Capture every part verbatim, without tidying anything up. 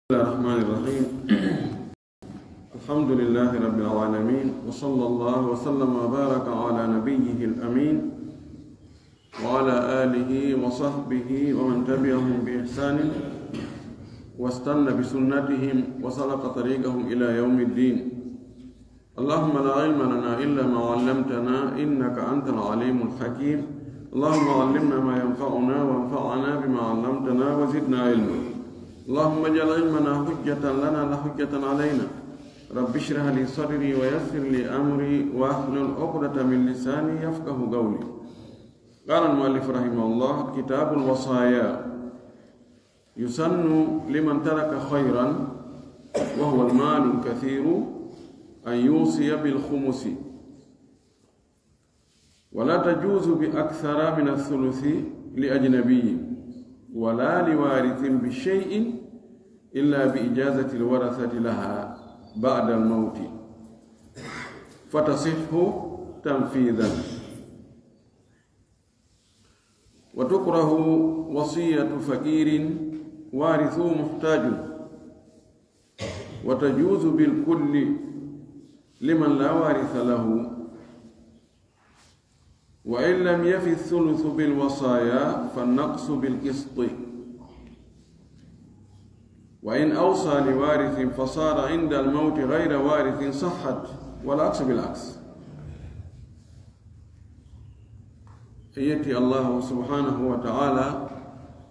بسم الله الرحمن الرحيم. الحمد لله رب العالمين، وصلى الله وسلم وبارك على نبيه الأمين وعلى آله وصحبه ومن تبعهم بإحسان واستن بسنتهم وسلك طريقهم إلى يوم الدين. اللهم لا علم لنا إلا ما علمتنا إنك أنت العليم الحكيم. اللهم علمنا ما ينفعنا وانفعنا بما علمتنا وزدنا علما. اللهم اجعل علمنا حجة لنا لا حجة علينا. رب اشرح لي صدري ويسر لي أمري واحلل عقدة من لساني يفقه قولي. قال المؤلف رحمه الله: كتاب الوصايا. يسن لمن ترك خيرا وهو المال الكثير أن يوصي بالخمس، ولا تجوز بأكثر من الثلث لأجنبي، ولا لوارث بشيء إلا بإجازة الورثة لها بعد الموت، فتصح تنفيذا. وتكره وصية فقير وارثه محتاج، وتجوز بالكل لمن لا وارث له، وإن لم يف الثلث بالوصايا فالنقص بالقسط، وإن أوصى لوارث فصار عند الموت غير وارث صحت، والعكس بالعكس. En yetti Allahu subhanahu wa ta'ala,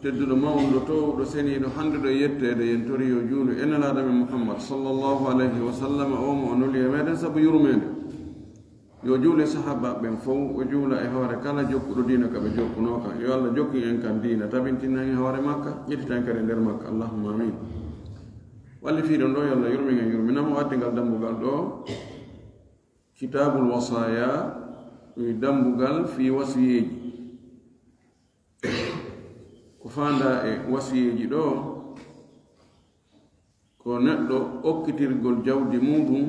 tedduɗo mawɗo, towɗo seniiɗo, handuɗo e yetteede, yen tori yo juulu e Nelaaɗo men Muhammad sallallahu alayhi wa sallam, o mo o nuli e meɗen sabu yurmeende. Yo juulu e sahaabaaɓe ɓen fow, o juula e hoore kala jokkuɗo diina ka ɓe jokkunoo kan. Yo Allah jokkin en kan diina, tabintinan en hoore makka, ƴettitan kadi e nder makka. Allahumma amin. Wallifiiɗo ɗo, yo Allah yurmin en, yurmina mo, addi ngal dambugal ɗo. Kitaabul wasaaya, ɗum dambugal fii wasiyeeji. Ko faandaa e wasiyeeji ɗo, ko neɗɗo okkitirgol jawdi muuɗum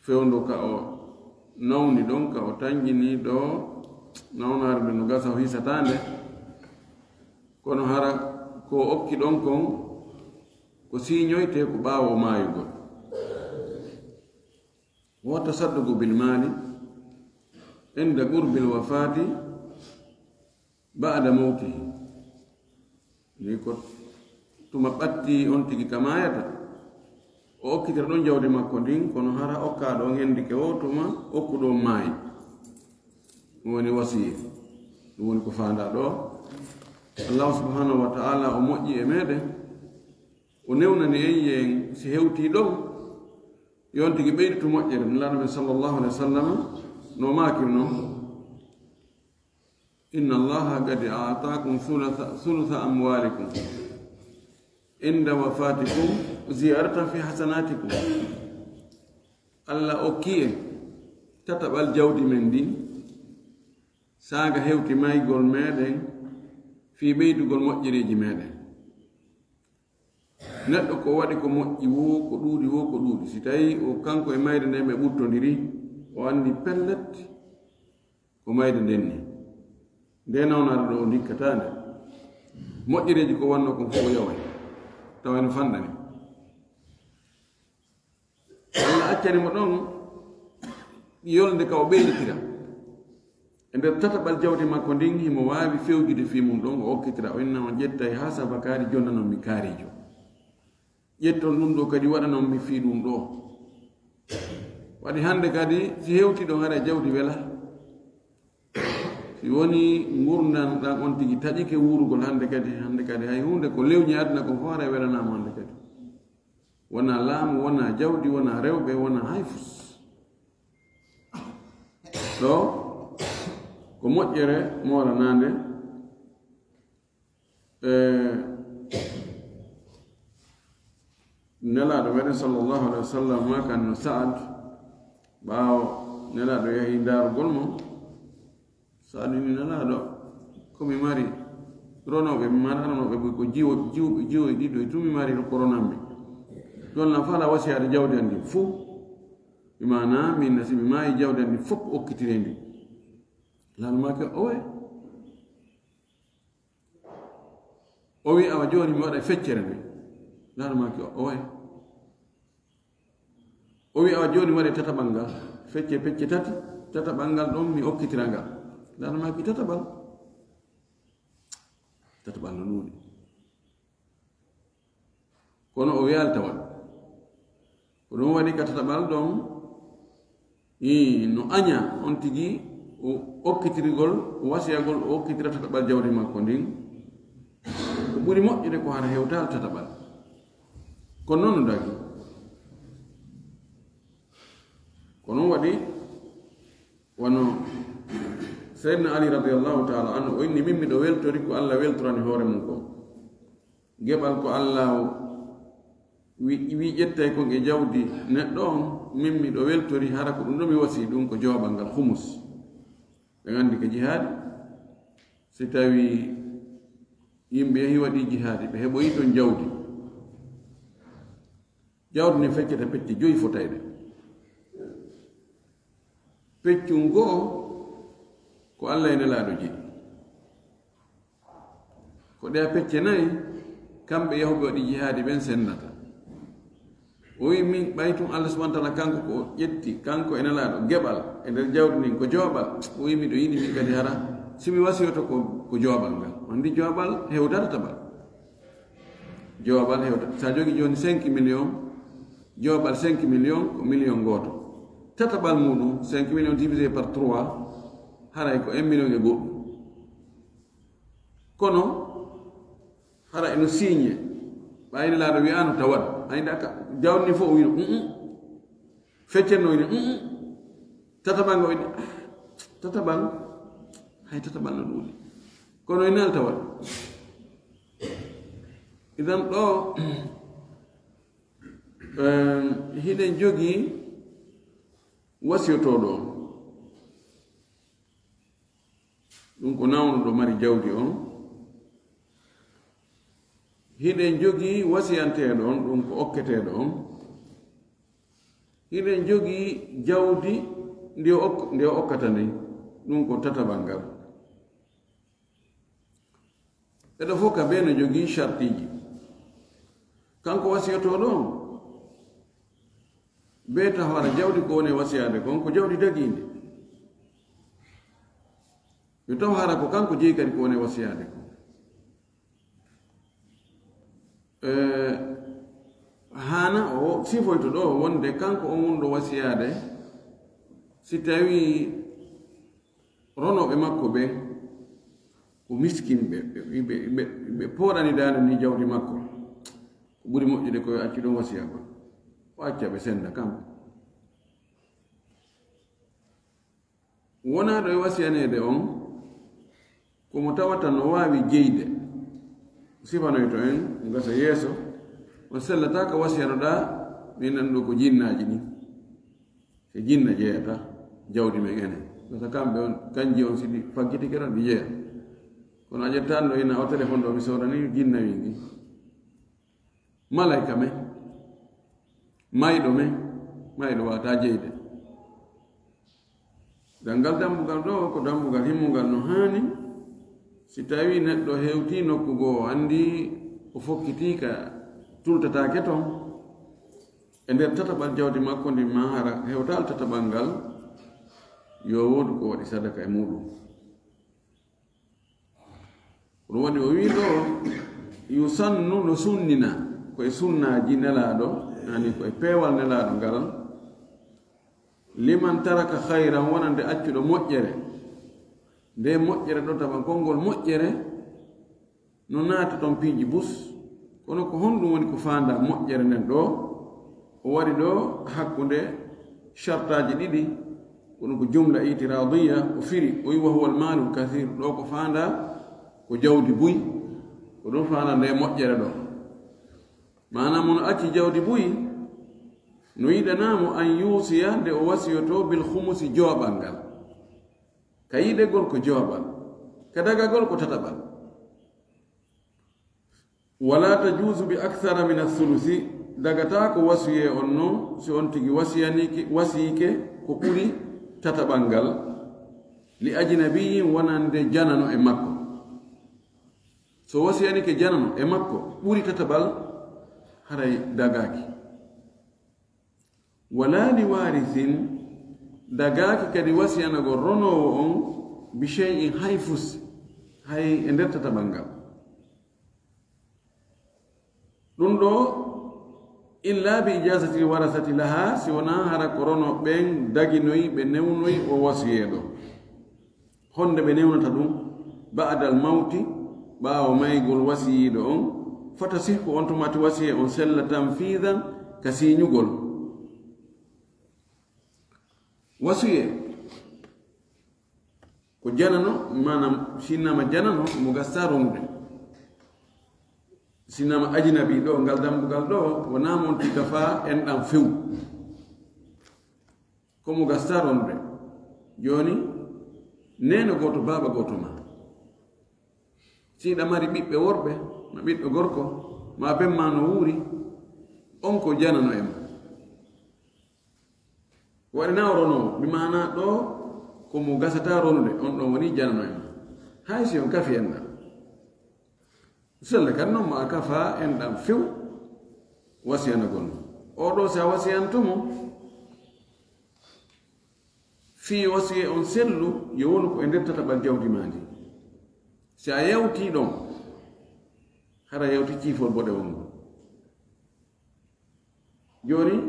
fewndo ka o nawni ɗon, ka o tanƴini ɗo, nawnaare nde no gasa o hisataa nde. Kono hara ko o okki ɗon kon, ko siiñoytee ko ɓaawo maayugol. Wa tasadduqu bil maali inda qurbil wafaati ba'da mawtihi. Ni ko tuma ɓatti on tigi ka maayata, o okkitira ɗon jawdi makko ndin, kono hara okkaaɗo on hendike o tuma okkuɗo on maayi. Ɗum woni wasiya. Ɗum woni ko faandaa ɗo. Allahu subhanahu wa ta'ala o moƴƴi e meɗen, o newnani en yen si hewtii ɗon, yo on tigi ɓeyditu moƴƴere. Nelaaɗo men sallallahu alayhi wa sallam no maakiri non: "Inna Allaha qad a'taakum thulutha, thulutha amwaalikum inda wafaatikum ziyadatan fi hasanaatikum." Allah okki en tataɓal jawdi men ndin, saaga hewti maygol meɗen, fii ɓeydugol moƴƴereeji meɗen. Neɗɗo ko waɗi ko moƴƴi woo, ko ɗuuɗi woo, ko ɗuuɗi. Si tawii o kanko e mayde nden ɓe ɓurtondiri, o anndi pellet ko mayde nden ni. Nde nawnaade ɗo o ndikkataa nde. Moƴƴereeji ko wannoo kon fof o yaway, tawa ene fanɗani. Allah accani mo ɗon yolnde ka o ɓeyditira. E nder tataɓal jawdi makko ndin, himo waawi fewjude fii mum ɗon, o okkitira. O inna on ƴettay haa saba kaari jonnanon mi kaarijo. Ƴetton ɗum ɗo kadi waɗanon mi fii ɗum ɗo. Waɗi hannde kadi, si hewti ɗon, hara jawdi wela. Si woni ngurndan ɗan on tigi taƴike wuurugol hannde kadi, hannde kadi hay huunde ko lewñi aduna kon fof haray welanaama hannde kadi. Wonaa laamu, wonaa jawdi, wonaa rewɓe, wonaa hay fus. Ɗo ko moƴƴere mooranaande. E, Nelaaɗo meɗen sallallahu alayhi wa sallam maakan no Sa'ad, ɓaawo Nelaaɗo yahi ndaarugol mo, Sa'ad ni, Nelaaɗo, ko mi mari ronooɓe, mi mara ronooɓe, ko jiwo, jiwo, jiwo e ɗiɗo e tun mi mari ko ronanmi. Ɗon na fala wasiyaade jawdi an ndin fof. Bi maana, min na si mi maayi jawdi an ndin fof okkitiree ndi. Nelaaɗo maaki, owe. O wi, "Awa jooni mi waɗa feccere nde." Laana maaki, "O waye." O wi, "Awa jooni mi waɗa tataɓal ngal, fecce pecce tati, tataɓal ngal ɗon mi okkitira ngal." Laana maaki, "Tataɓal? Tataɓal no ɗuuɗi." Kono o wiyaali tawon. Ko ɗum waɗi ka tataɓal ɗon, ii, no aña on tigi o okkitirgol, o wasiyagol, o okkitira tataɓal jawdi makko ndin. Ko ɓuri moƴƴude ko hara hewtaali tataɓal. Kono noon no dagi. Ko noon waɗi wano Seydina Ali radiyallahu ta'ala anhu o inni, "Min miɗo weltori ko Allah weltorani hoore mum kon." Geɓal ko Allah wi, wi ƴettay kon e jawdi neɗɗo on, min miɗo weltori hara ko ɗum ɗo mi wasi ɗum ko jowaɓal ngal humus. Ɓe nganndi ko jihaadi, si tawi yimɓe yahi waɗi jihaadi, ɓe heɓoyi ɗon jawdi. Jawdi ndi feccata pecce joyi fotayɗe. Peccun goo ko Allah e Nelaaɗo jeyi. Ko ɗe pecce nayi, kamɓe yahuɓe waɗi jihaadi ɓen sendata. O wi, "Min ɓay tun Allah subhanahu wa ta'ala kanko ko ƴetti, kanko e Nelaaɗo, geɓal e nder jawdi ndin ko jowaɓal." O wi, "Miɗo yiɗi min kadi hara, si mi wasiyoto ko, ko jowaɓal ngal." On ndi jowaɓal hewtata tataɓal. Jowaɓal hewta. Sa jogi jooni cinq millions, jowaɓal cinq millions ko million gooto. Tataɓal muɗum, cinq millions divisé par trois, haray ko un million e goɗɗum. Kono, hara eno signé, ɓay Nelaaɗo wi'aano tawa ɗum. Ay nda ka, jawdi ndi fof o wi'no, "Mm, mm." Feccen no wi'no, "Mm, mm." Tataɓal ngo wi'no, "Ah, tataɓal, hay tataɓal no ɗuuɗi." Kono ene alta waɗa. Idan ɗo, em, hiɗen jogii wasiyotooɗo on. Ɗum ko nawnuɗo mari jawdi on. Hiɗen jogii wasiyanteeɗo on, ɗum ko okketeeɗo on. Hiɗen jogii jawdi ndi o ok-, ndi o okkata ndin, ɗum ko tataɓal ngal. Eɗo fof ka bee no jogii shartiiji. Kanko wasiyotooɗo on, bee taho hara jawdi ko woni e wasiyaade kon, ko jawdi dagiindi. Yo taho hara ko kanko jeyi kadi ko woni e wasiyaade kon. Eh, haana o sifoyto ɗo wonde kanko on wonɗo wasiyaade, si tawii ronooɓe makko ɓe ko miskin, ɓe, ɓe, ɓe, ɓe, ɓe pooɗani daande ni jawdi makko, ko ɓuri moƴƴude ko yo accu ɗon wasiya kon, o acca ɓe senda kamɓe. Wonaaɗo e wasiyaneede on, ko mo tawata no waawi jeyde. Sifanoyto en, gasa yeeso, on sellata ka wasiyanoɗaa, min anndu ko jinnaaji ɗin. Ko jinna jeyata jawdi men enen. Gasa kamɓe on, kanji on si ɗi faggitike tan ɗi jeya. Kono a ƴettan ɗo ina o téléphone ɗo mi soodani jinna wi ngi. Malayka men, mayɗo men, mayɗo waata jeyde. Ngal dambugal ɗo ko dambugal himmungal no haani. Si tawii neɗɗo hewtii nokku goo, o anndii o fokkitiika, tultataake ton, e nder tataɓal jawdi makko ndin, maa hara hewtaali tataɓal ngal, yo woodu ko waɗi sadaka e muuɗum. Ɗum waɗi o wii ɗo, yusannu, no sunnina, ko e sunnaaji Nelaaɗo, yani ko e peewal Nelaaɗo ngal, liman taraka khayran, wonande accuɗo moƴƴere. Nde moƴƴere ɗo, tawa konngol moƴƴere no naata ton piiji bus, kono ko honɗum woni ko faandaa moƴƴere nden ɗo? O waɗi ɗo hakkunde shartaaji ɗiɗi, ko ɗum ko jumla itiradiya, o firi, o wi, "Wa huwa al-malul kathir." Ɗo ko faandaa ko jawdi buy, ko ɗum faandaa nde moƴƴere ɗo. Maanaam, mo no acci jawdi buy, no yiɗanaa mo an yuusiya nde o wasiyoto bil khumusi, jowaɓal ngal. Ka yiɗegol ko jowaɓal, ka dagagol ko tataɓal. Wala tajuuzu bi akthara min athulusi, dagataako wasiyee on non, si on tigi wasiyaniike, wasiike ko ɓuri tataɓal ngal, li ajnabiyyin, wonande janano e makko. So wasiyanike janano e makko ɓuri tataɓal, haray dagaaki. Wala li warithin, dagaaki kadi wasiyanagol ronoowo on bi shay'in, hay fus, hay e nder tataɓal ngal. Ɗum ɗo, illa bi ijazati warasati laha, si wonaa hara ko rono ɓen daginoyi, ɓe newnoyi o wasiyee ɗo. Honde ɓe newnata ɗum? Ba'dal mawti, ɓaawo maygol wasiyiiɗo on, fata sihku on tumati wasiyee on sella tanfiidan, ka siiñugol. Wasiyee ko janano, maanaam sinnaama janano mo gasta ronude. Sinnaama ajinabi ɗo, ngal dambugal ɗo, wonaa mo on tigga faa enɗan few. Ko mo gasta ronude. Jooni, neene gooto, baaba gooto ma. Si hiɗa mari ɓiɓɓe worɓe, ma ɓiɗɗo gorko, ma ben ma no wuuri, on ko janano e ma. Waɗi na o ronoowo, bi maana ɗo ko mo gasata ronude, on ɗon woni janano e ma. Hay si on kafi enɗan. Sella kan non ma a kafa enɗan few wasiyanagol mo. O ɗo si a wasiyanto mo, fii wasiyee on sellu, yo wonu ko e nder tataɓal jawdi ma ndi. Si a yawti ɗon, hara yawti ciifol boɗewol ngol. Jooni,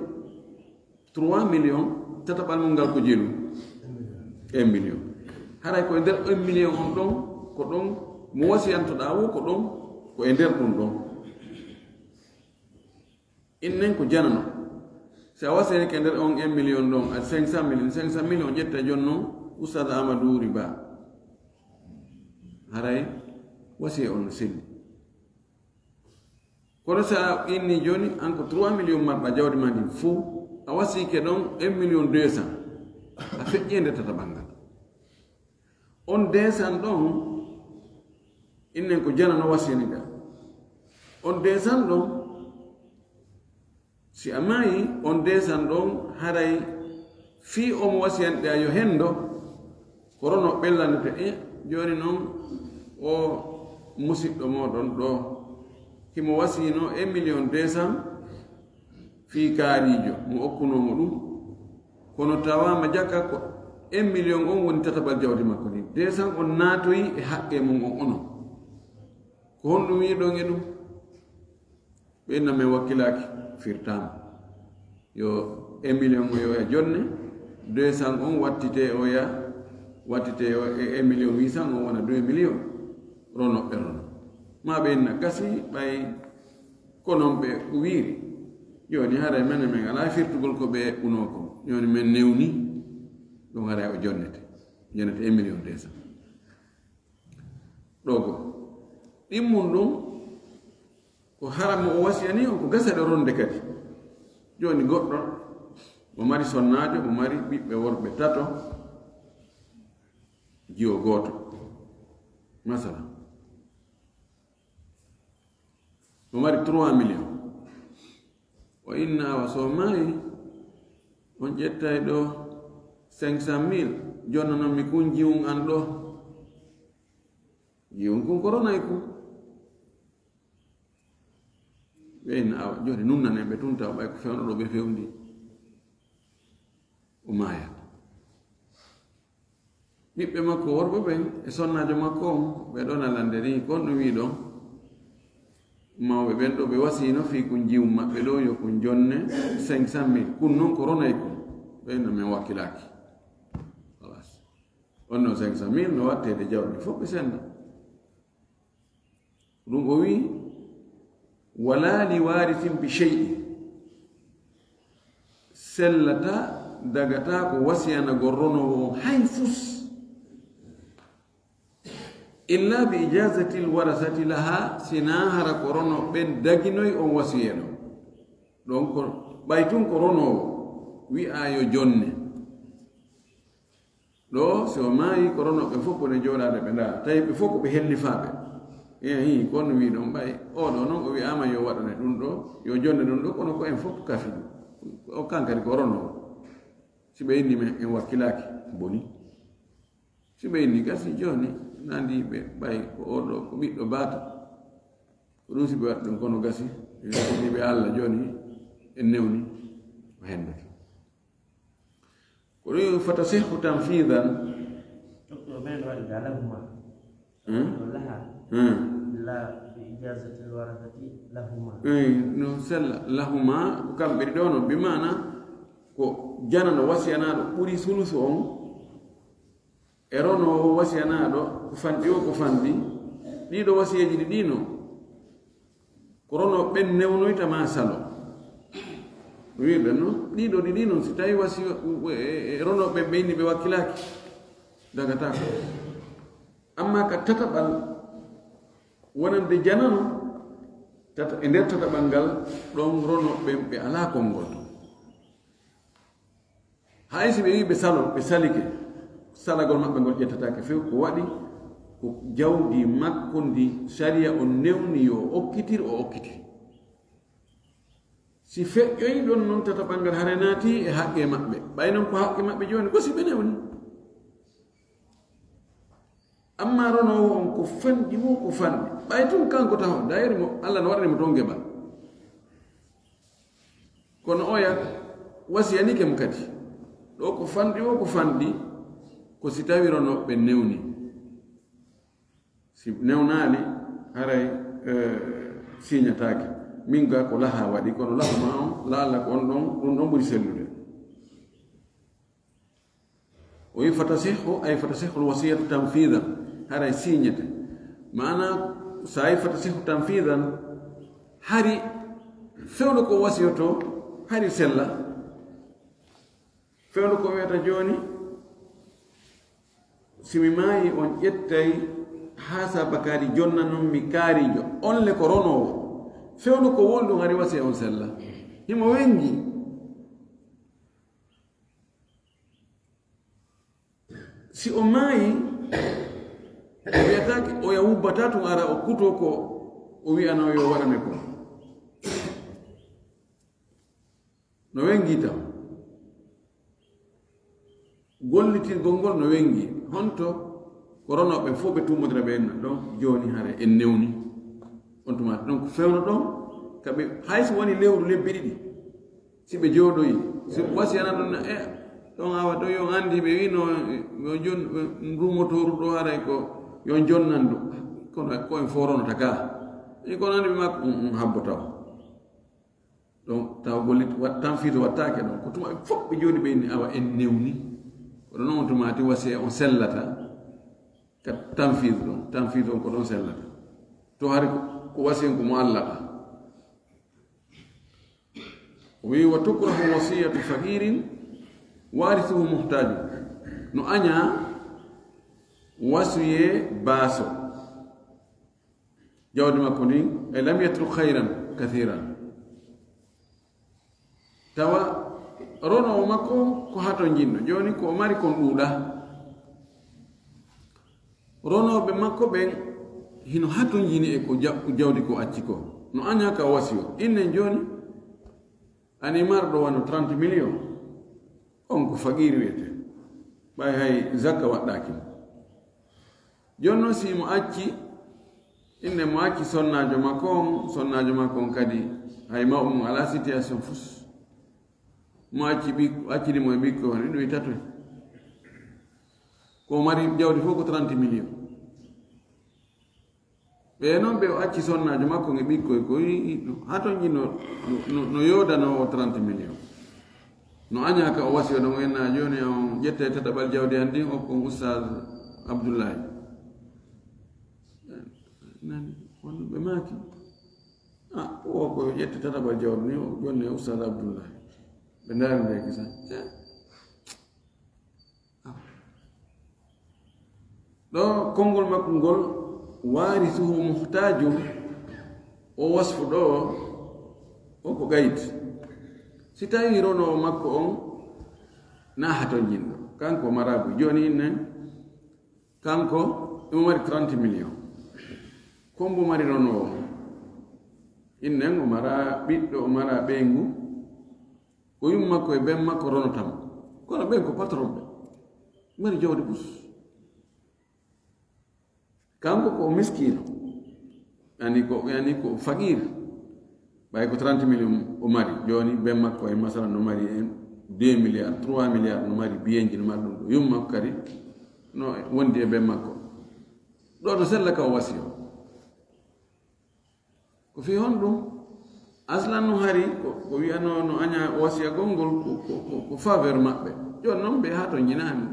trois millions, tataɓal mum ngal ko jelu? Un million. Haray ko e nder un million on ɗon, ko ɗon mo wasiyantoɗaa wo ko ɗon, ko e nder ɗum ɗon. Innen ko janano. Si a wasiyani ke nder on un million ɗon, a cinq cent mille, cinq cent mille o ƴetta jooni non, Ustaz Amadou Riba. Haray wasiyee on no selli. Kono si a inni jooni, an ko trois millions marɗa jawdi ma ndin fow, a wasike ɗon un million deux cent. A feƴƴi e nder tataɓal ngal. On deux cent ɗon, innen ko janano wasiyani ɗa. On deux cent ɗon, si a maayi, on deux cent ɗon, haray fii on wasiyanɗe a yo hendo, ko rono ɓellanete, e jooni non o musiɗɗo mooɗon ɗo, himo wasiyno un million deux cent fii kaariijo, mo okkunoo mo ɗum, kono tawaama jaka ko un million on woni tataɓal jawdi makko ndin. Deux cent on naatoyi e haqqee mum on onon. Ko honɗum wi'uɗon e ɗum? Ɓe inna men wakkilaaki, firtaama. Yo un million o yo e jonne, deux cent on wattite o ya, wattite o e un million huit cent on wona deux millions. Rono ɓe rono. Ma ɓe inna gasi ɓay ko non ɓe wiiri. Jooni haray men, men alaa firtugol ko ɓe eɓɓunoo ko. Jooni men newni, ɗum haray o jonnete. Jonnete un million deux cent. Ɗo ko ɗimmun ɗum, ko haram mo o wasiyani on, ko gasade ronde kadi. Jooni goɗɗo, mo mari sonnaajo, mo mari ɓiɓɓe worɓe tato, jiwo gooto. Masala. Mo mari trois millions. O inna awa so maayi, on ƴettay ɗo cinq cent mille, jonnanon mi kun jiwun an ɗo. Jiwun kun ko ronay kun. Ɓe inna awa, jooni nunnanen ɓe tun taw ɓay ko fewno ɗo ɓe fewndi. O maaya. Ɓiɓɓe makko worɓe ɓen e sonnaajo makko on, ɓe ɗon alande ni, kon ɗum wi'i ɗon. Mawɓe ɓen ɗo ɓe wasiino fii kun jiwun maɓɓe ɗo yo kun jonne cinq cent mille. Kun non ko ronay kun. Ɓe no men wakkilaaki. Halas. On no cinq cent mille no watteede jawdi fof ɓe senda. Ɗum o wi'i, wala li warisin bi shay'in. Sellata, dagata ko wasiyanagol ronoowo on hay fus. Illa bi ijazatil warasati laha, sina hara ko rono ɓen daginoy on wasiyeno. Ɗon ko, ɓay tun ko ronoowo, wi'a yo jonne. Ɗo, si o maayi, ko ronooɓe fof ko ne jooɗaade ɓe ndaara. Tawi ɓe fof ko ɓe hellifaaɓe. E, hii, kono wi'i ɗon ɓay. Oo ɗoo noon, o wi'aama yo waɗane ɗum ɗoo, yo jonnde ɗum ɗoo, kono ko en fof kafi ɗum. O kankadi ko ronoowo. Si ɓe inni men, en wakkilaaki, boni. Si ɓe inni gasi jooni, nandi ɓe ɓay ko oo ɗoo, ko ɓiɗɗo baata. Ko ɗum si ɓe waɗi ɗum, kono gasi, ɓe waɗi ɓe Allah jooni, en newni, o hendoto. Ko ɗum fatasihu tanfidan. Ɗo ɓen waɗi ga lahuma. Hmm? Ɗo laha. Hmm. La bi ijazatil warasati lahuma. Eh, no sella lahuma, ko kamɓe ɗiɗo no, bi maana ko janano wasiyanaaɗo ɓuri sulusu on, e ronoowo wasiyanaaɗo ko fanɗi o ko fanɗi, ɗiɗo wasiyeeji ɗi ɗino. Ko ronooɓe ɓen newnoyta ma salo. No wi'irɗen non, ɗiɗo ɗi ɗi non, si tawi wasi-, e, e, e ronooɓe ɓen ɓe inni ɓe wakkilaaki, dagataako. Amma ka tataɓal wonande janano, tata-, e nder tataɓal ngal, ɗon ronooɓe ɓen ɓe alaa konngol ton. Hay si ɓe wi'i ɓe salo, ɓe salike, salagol maɓɓe ngol ƴettataake few. Ko waɗi, ko jawdi makko ndi sariya on newni yo okkitir, o okkiti. Si feƴƴoyi ɗon non, tataɓal ngal hare naati e haqqe maɓɓe. Ɓay non ko haqqe maɓɓe jooni, ko si ɓe newni. Amma ronoowo on ko fanɗi wo ko fanɗi. Ɓay tun kanko taho, dayiri mo, Allah no waɗani mo ton geɓal. Kono oya wasiyanike mo kadi. Ɗo ko fanɗi wo ko fanɗi, ko si tawi ronooɓe newni. Si newnaali, haray, eh, siñataake. Min ga ko laha waɗi, kono laha ma on, laala ko on ɗon, ɗum ɗon ɓuri sellude. O wi fatasihu, ay fatasihu wasiyatu tanfidan, haray siñete. Maana, sa yi fatasihu tanfidan, hari fewndo ko wasiyoto, hari sella. Fewndo ko wiyata jooni, si mi maayi, on ƴettay haa sabakaari jonna non mi kaarijo. On le ko ronoowo. Fewndo ko woni ɗum hari wasiya on sella. Himo wengi. Si o maayi, o wiyataake, o ya wubbata tun ara o kuto ko o wi'ano yo waɗane ko. No wengi taw. Gollitirgol ngol no wengi. Honto ko ronooɓe fof ɓe tummodira ɓe enna ɗon jooni hare en newni. On tuma ɗon ko fewno ɗon, kaɓe hay so woni lewru lebbi ɗiɗi. Si ɓe jooɗoyi, si wasiyana ɗum na, e, ɗon awa ɗo yo anndi ɓe wino, yo jon, ndu motooru ɗo haray ko, yo jonnandu. Kono ko en foronota ka. E kono anndi ɓe makko, um, um, habbo taw. Ɗon taw gollit, wat, tanfiidu wattaake ɗon. Ko tuma ɓe fof ɓe jooɗi ɓe inni awa en newni. Kono noon tuma ti wasiya on sellata. Ka tanfiidu ɗon, tanfiidu on ko ɗon sellata. To hari ko, ko wasiya ko mu'allaqa. O wi, "Wa tukrahu wasiyatu faqirin warithuhu muhtajun." No aña wasuye baaso. Jawdi makko ndin, e lam yatruk khayran kathiran. Tawa ronoowo makko ko hatonjinno. Jooni ko o mari kon ɗuuɗa. Ronooɓe makko ɓen hino hatonjini e ko ja-, ko jawdi ko acci ko. No aña ka wasiyo. Innen jooni, ani marɗo wano trente millions. On ko faqiir wiyete. Ɓay hay zakka waɗɗaaki mo. Jooni non si mo acci, inde mo acci sonnaajo makko on, sonnaajo makko on kadi hay mawɓe mum alaa situation fus. Mo acci ɓik-, accidi mo e ɓikkoy on, ɗiɗo e tatoy. Ko mari jawdi fof ko trente millions. Ɓe noon ɓe o acci sonnaajo makko e ɓikkoy ko i-, i-, hatonji no, no, no, no yoodanoo o trente millions. No aña ka o wasiyo ɗon, en na jooni on ƴette tataɓal jawdi an ndin, okkon Ustaz Abdullahi. Nani, wonno ɓe maaki. Ah, o ko ƴette tataɓal jawdi ni, o jonni e Ustaz Abdullahi. Ɓe ndaari nde kisa. Eh. Ah. Ɗo konngol makko ngol, "Waarisuhu muhtaajun", o wasfu ɗo, o ko gaydi. Si tawi ronoowo makko on, na hatonjinɗo. Kanko maraabu. Jooni innen, kanko, imo mari trente millions. Kombo mari ronoowo. Innen, o mara ɓiɗɗo, o mara ɓeyngu. Ko yum makko e ben makko ronotamo. Kono ɓen ko patron ɓe. Mari jawdi bus. Kanko ko o miskiino. Yani ko, yani ko faqir. Ɓay ko trente millions o mari. Jooni ben makko e masala no mari en deux milliards, trois milliards no mari biyenji, no mari ɗum ɗo. Yumma makko kadi no wondi e ben makko. Ɗo no sella ka o wasiyo. Ko fii honɗum? Aslan no hari ko, ko wi'anoo no aña wasiyagol ngol ko, ko, ko, ko faveur maɓɓe. Jooni non ɓe haa to njinaani.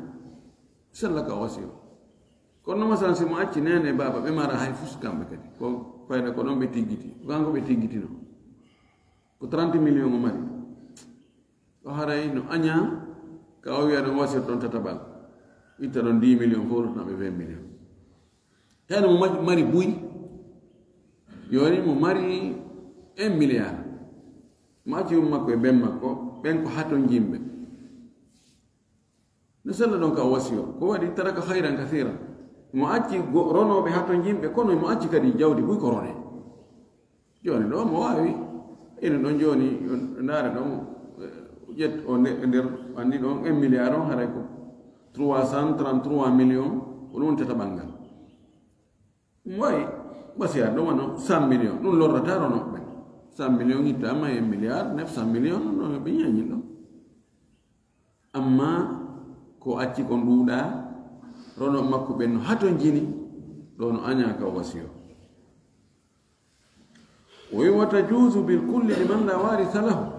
Sella ka wasiyo. Kono non masalan si mo acci neene e baaba ɓe mara hay fus kamɓe kadi. Ko fayda ko ɗon ɓe tiggiti. Ko kanko ɓe tiggitino. Ko trente millions o mari. O haray no aña ka o wi'a ɗon wasiyot ɗon tataɓal. Itta ɗon dix millions fof rutana ɓe vingt millions. Tawi no mo mari, mari buy. Yoni mo mari un milliard. Mo acci yumma makko e ben makko, ɓen ko hatonjimɓe. No sella ɗon ka o wasiyo. Ko waɗi taraka khayran kathiran. Mo acci go-, ronooɓe hatonjimɓe, kono mo acci kadi jawdi buy ko rone. Jooni ɗo mo waawi. Ina ɗon jooni, on ndaare ɗon, eh, ƴet o nde-, nder, anndi ɗon un milliard on haray ko trois cent trente-trois millions, ko ɗum tataɓal ngal. Mo wawi wasiya ɗum wano cent millions, ɗum lorrata ronooɓe. Cent millions ittaama e un milliard, neuf cent millions, non ɓe ñañi ɗum. Amma ko acci kon ɗuuɗa, ronooɓe makko ɓen no hatonjini, ɗo no aña ka wasiyo. O wi, "Wa tajuzu bil kulli liman la warisa lahu."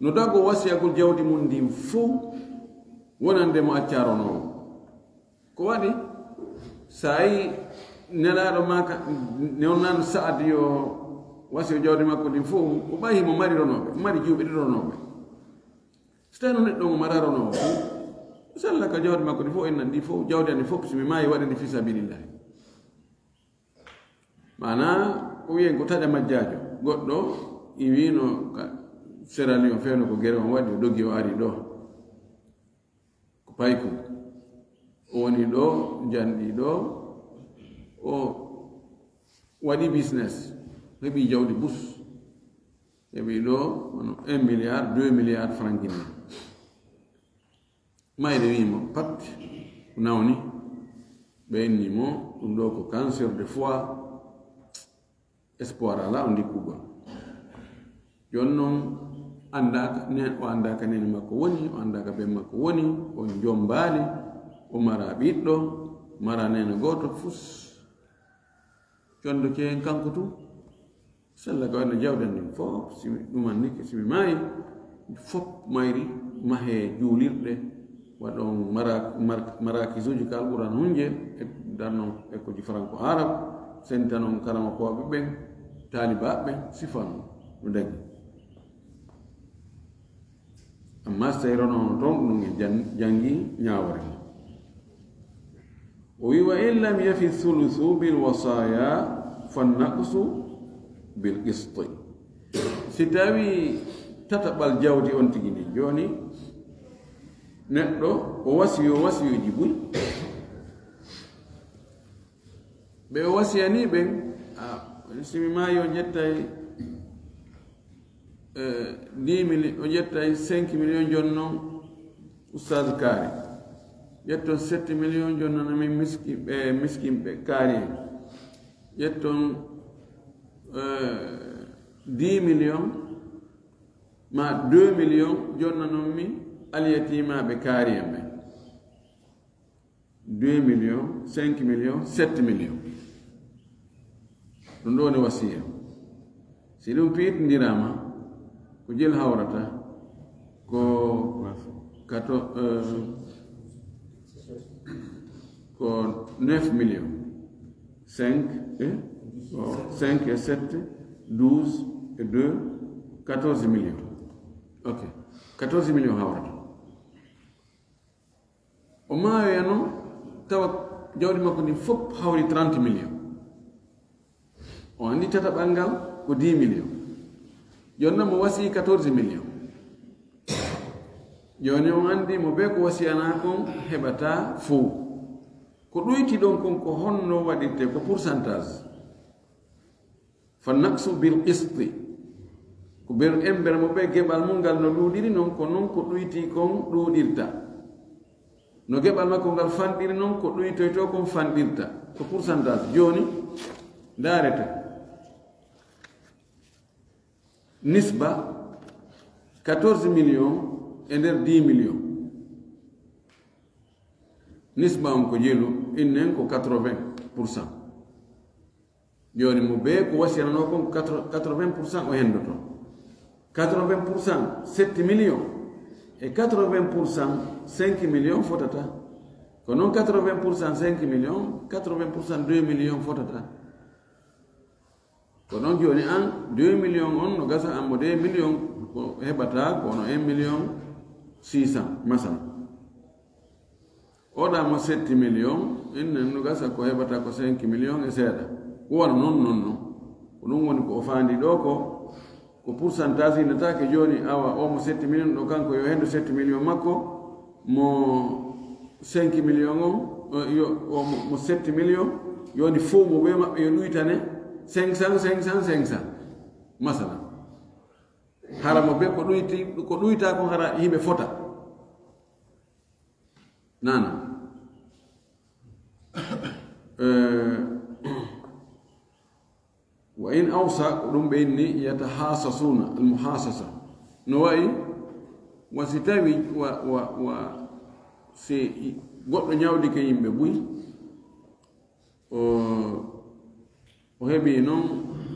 No dago wasiyagol jawdi mum ndin fow wonande mo acca ronoowo. Ko waɗi? Sa yi Nelaaɗo maaka, newnan Sa'ad yo wasiyo jawdi makko ndin fow, o ɓayi mo mari ronooɓe, mari juuɓe ɗiɗi ronooɓe. So tawi no neɗɗo mo mara ronoowo fow, sella ka jawdi makko ndin fow, en nan ndi fow, jawdi ani fow, so mi maayi waɗa ndi fi sabilillahi. Maanaa, o wiyen ko taƴa majjaajo. Goɗɗo iwiino ka Sierra Leone, fewno ko gere on waɗi, o dogi o ari ɗo. Ko paykum. O woni ɗo, janɗi ɗo, o waɗi business, heɓi jawdi bus. Heɓi ɗo, wano un milliard, deux milliards francs guinéens. Mayde wi mo pat ko nawni, ɓe inni mo ɗum ɗo ko cancer de foie, espoir ala o ndikkugol. Jooni noon anndaaka, ne, o anndaaka nene makko woni, o anndaaka ben makko woni, o jombaali, o mara ɓiɗɗo, mara nene gooto fus. Condo ceen kanko tun. Sella ka wayno jawdi an ndin fof, si mi ɗuman ni, si mi maayi, fof mayri, mahee juulirɗe, waɗon mara-, mar-, marakisuuji ka Alquran hunje, e darnon e ko ji franco arab, sentanon karamokooɓe ɓen, taalibaaɓe ɓen, sifano no dagi. Amma so tawi ronoono toon, ɗum en jan-, janngi ñaawoore mum. O wi, "Wa in lam yafi thuluthu bil wasaya fa naqsu bil qisti." Si tawi tataɓal jawdi on tigi ndin, jooni neɗɗo o wasiyo wasiyuuji buy. Ɓe o wasiyani ɓen, a, si mi maayi o ƴettay, eh, dix mille, o ƴettay cinq millions, jooni noon Oustaz Kaari. Ƴetton sept millions, jooni noon amin miski-, ɓe miskinɓe Kaari en. Ƴetton, eh, dix millions ma deux millions, jooni noon mi alyatimaaɓe Kaari en ɓen. Deux millions, cinq millions, sept millions. Ɗum ɗo woni wasiya. Si ɗum piitindiraama, ko jel hawrata ko quator-, euh, ko neuf millions. Cinq, eh? Oh, cinq et sept, douze et deux, quatorze millions. Ok. Quatorze millions hawrata. O maayoya noon, tawa jawdi makko ndin fof hawri trente millions. O anndi tataɓal ngal ko dix millions. Jooni noon mo wasii quatorze millions. Jooni on anndi mo bee ko wasiyanaa kon heɓataa fow. Ko ɗoyti ɗon kon ko honno waɗirtee, ko pourcentage. Fa naqsu bil qisti. Ko ber-, embere mo ɓe geɓal mum ngal no ɗuuɗiri non, ko non ko ɗoyti kon ɗuuɗirta. No geɓal makko ngal fanɗiri non, ko ɗoytoytoo kon fanɗirta. Ko pourcentage. Jooni, Ndaarete. Nisba quatorze millions e nder dix millions. Nisba on ko jelu, innen ko quatre-vingts pour cent. Jooni mo bee ko wasiyananoo kon, quatre-vingts pour cent o henndoto. Quatre-vingts pour cent sept millions e quatre-vingts pour cent cinq millions fotata. Ko noon quatre-vingts pour cent cinq millions, quatre-vingts pour cent deux millions fotata. Ko noon jooni an deux millions on no gasa an mo deux millions ko heɓata ko no un million six cents masala. Oɗa mo sept millions, innen no gasa ko heɓata ko cinq millions e seeɗa. Ko wano noon noon noon. Ko ɗum woni ko o faandi ɗo ko, ko pourcentage innataake jooni awa o mo sept millions ɗo kanko yo henndu sept millions makko, mo cinq millions on, eh, yo, o mo, mo sept millions, yo ni fof mo ɓe maɓɓe yo ɗuytane cinq cents, cinq cents, cinq cents. Masala. Hara mo ɓe ko ɗuyti, ko ɗuyta kon hara yimɓe fota. Nana. Eh, wa in awsa, ko ɗum ɓe inni yatahasasuna, almuhasasa. No wayi, wa si tawi, wa, wa, wa, si goɗɗo ñawdike yimɓe buy, o, o heɓi noon,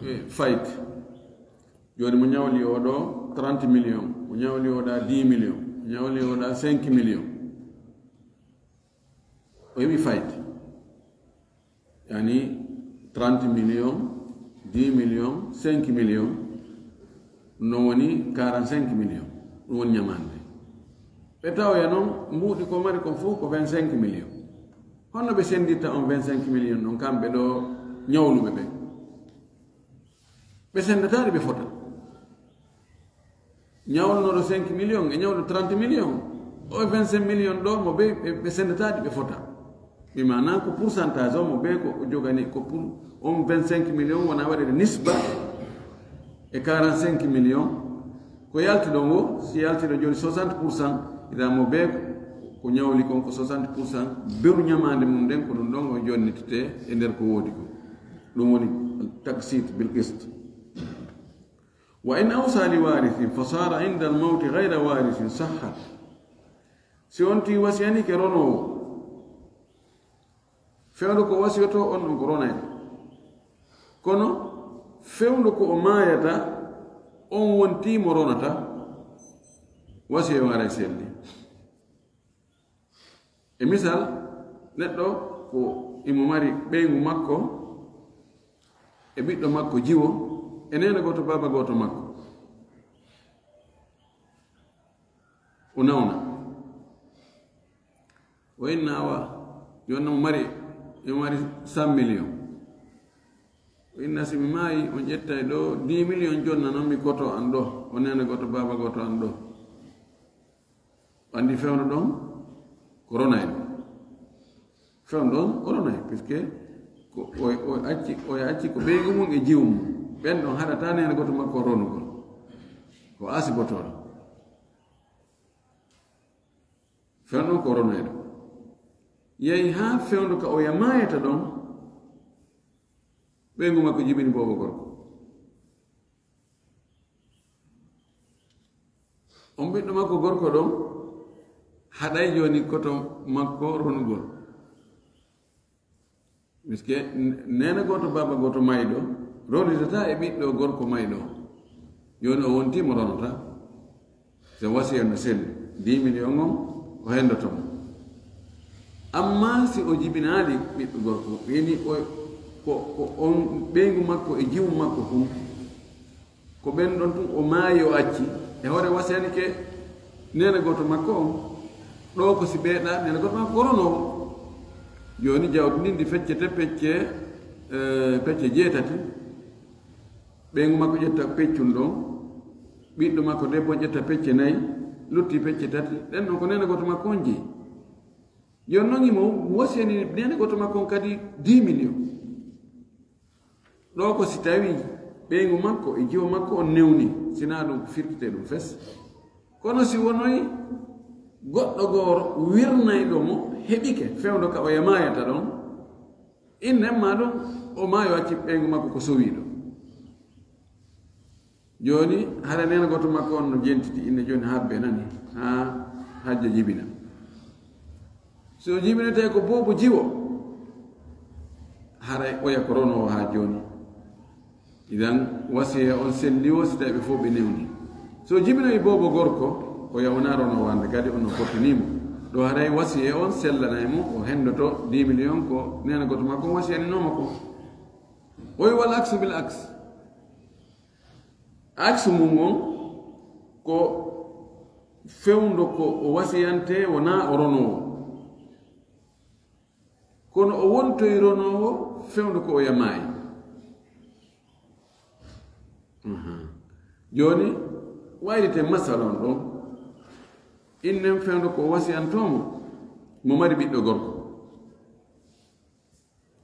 eh, fayit. Jooni mo ñawli o ɗo trente millions, mo ñawli o ɗa dix millions, mo ñawli o ɗa cinq millions. O heɓi fayit. Yani trente millions, dix millions, cinq millions, ɗum noon woni quarante-cinq millions. Ɗum woni ñamaande. Ɓe tawoya noon mbuuɗi ko mari kon fof ko vingt-cinq millions. Honno ɓe senndirta on vingt-cinq millions ɗon kamɓe ɗo ñawluɓe ɓe? Ɓe senndataade ɓe fota. Ñawlunooɗo cinq millions e ñawɗo trente millions, o vingt-cinq millions ɗo mo ɓe, ɓe, ɓe senndataade ɓe fota. Ɓe maana ko pourcentage o mo ɓe ko o jogani ko pour on vingt-cinq millions wona waɗede nisba e quarante-cinq millions. Ko yalti ɗon o, si yalti ɗo jooni soixante pour cent, ida mo ɓe ko ñawli kon ko soixante pour cent, beru ñamaande mum nden ko ɗum ɗon o jonnitete e nder ko woodi ko. Ɗum woni taqsit bil qist. Wa in awsa li warithin fa sara inda al mawti ghayra warithin sahhat. Si on ti wasiyanike ronoowo, fewndo ko wasiyoto on ɗon ko ronayɗo. Kono fewndo ko o maayata on wonti mo ronata, wasiyo on haray selli. E misal, neɗɗo ko imo mari ɓeyngu makko e ɓiɗɗo makko jiwo e neene gooto baaba gooto makko. O nawna. O inna awa, jonna mo mari, imo mari cent millions. O inna si mi maayi, on ƴettay ɗo dix millions jonna noon mi goto an ɗo, o neene gooto baaba gooto an ɗo. Anndi fewndo ɗon ko ronay. Fewndo ɗon ko ronay, puisque ko o, o acci, o acci ko ɓeygu mum e jiwu mum. Ɓen ɗon haɗata neene gooto makko ronugol. Ko asibotooɗo. Fewndo ɗon ko ronayɗo. Yehi haa fewndo ka oya maayata ɗon, ɓeygu makko jibini boobo gorko. On ɓiɗɗo makko gorko ɗon haɗay jooni koto makko ronugol. Puisque n-, neene gooto, baaba gooto mayɗo, ronitata e ɓiɗɗo gorko mayɗo. Jooni o wonti mo ronata. So wasiya no selli, dix millions on, o henndoto mo. Amma si o jibinaali ɓiɗɗo gorko, yani o, ko, ko on ɓeyngu makko e jiwu makko kon, ko ɓen ɗon tun o maayi o acci, e hoore wasiyanike neene gooto makko on, ɗo ko si ɓeeɗa neene gooto makko ko ronoowo. Jooni jawdi ndin ndi feccete pecce, eh, pecce jeetati, ɓeyngu makko ƴetta peccun ɗon, ɓiɗɗo makko debbo ƴetta pecce nayi, lutti pecce tati, ɗen ɗon ko neene gooto makko on jeyi. Jooni non imo wasiyani neene gooto makko on kadi dix millions. Ɗo ko si tawi ɓeyngu makko e jiwo makko on newni, sinaa ɗum ko firtete ɗum fes. Kono si wonoy goɗɗo gooro wirnayɗo mo heɓike fewndo ka oya maayata ɗon, Inne ma ɗum, o maayo acci ɓeyngu makko ko sowiiɗo. Jooni, hara neena gooto makko on no jentiti, inne jooni habbe nani, haa hajja jibina. So jibinete ko boobo jiwo, haray oya ko ronoowo haa jooni. Idan, wasiya on selli o, si tawi ɓe fof ɓe newni. So jibinoyi boobo gorko, oya wona ronoowo hannde kadi, on no fottini mo. Ɗo haray wasiya on sellanay mo, o hendoto dix millions ko neena gooto makko on wasiyaninoo mo ko. Oy wal aksu bil aks. Aksu mum on ko fewndo ko o wasiyante, wona o ronoowo. Kono o wontoy ronoowo fewndo ko oya maayi. Aha. Jooni, waylite masala on ɗon. Innen fewndo ko o wasiyantoo mo, mo mari ɓiɗɗo gorko.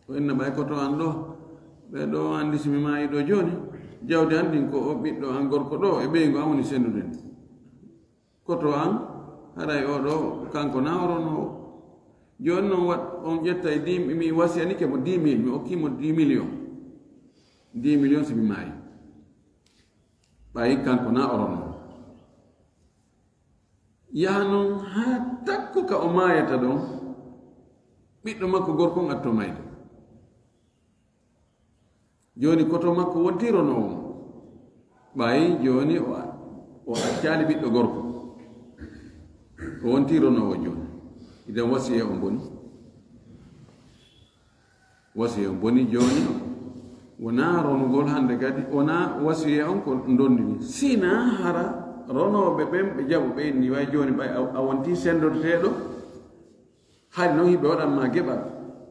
O inna ɓay koto an ɗo, ɓe ɗo anndi si mi maayi ɗo jooni, jawdi an ndin ko o ɓiɗɗo an gorko ɗo e ɓeyngu an woni senndude ndi. Koto an, haray o ɗo, kanko na o ronoowo. Jooni non waɗ, on ƴettay dix, mi wasiyanike mo dix mille, mi okki mo dix millions. Dix millions si mi maayi. Ɓay kanko na o ronoowo. Yaha non haa takko ka o maayata ɗon, ɓiɗɗo makko gorko on atto mayde. Jooni koto makko wonti ronoowo mo. Ɓay jooni o, o accaali ɓiɗɗo gorko. O wonti ronoowo jooni. Idan wasiya on boni. Wasiya on boni jooni. Wona ronugol hannde kadi, wona wasiya on ko ndondini. Sina hara ronooɓe ɓen ɓe jaɓu ɓe inni, way jooni ɓay a, a wonti senndodeteeɗo. Hari non hiɓe waɗan ma geɓal.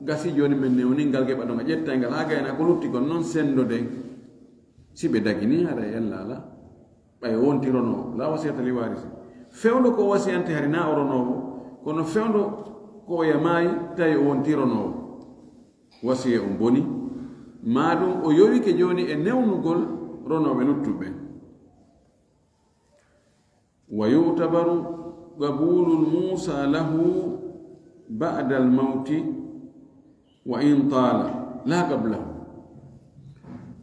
Gasi jooni men newni ngal geɓal ɗon a ƴettay ngal haa gayna ko lutti kon non senndoden. Si ɓe dagini haray en laala. Ɓay o wonti ronoowo. La wasiyata li warisi. Fewndo ko o wasiyante hari na o ronoowo. Kono fewndo ko oya maayi tawi o wonti ronoowo. Wasiya on boni. Maa ɗum o yowike jooni e newnugol ronooɓe luttuɓe. ويعتبر قبول الموصى له بعد الموت وإن طال لا قبله.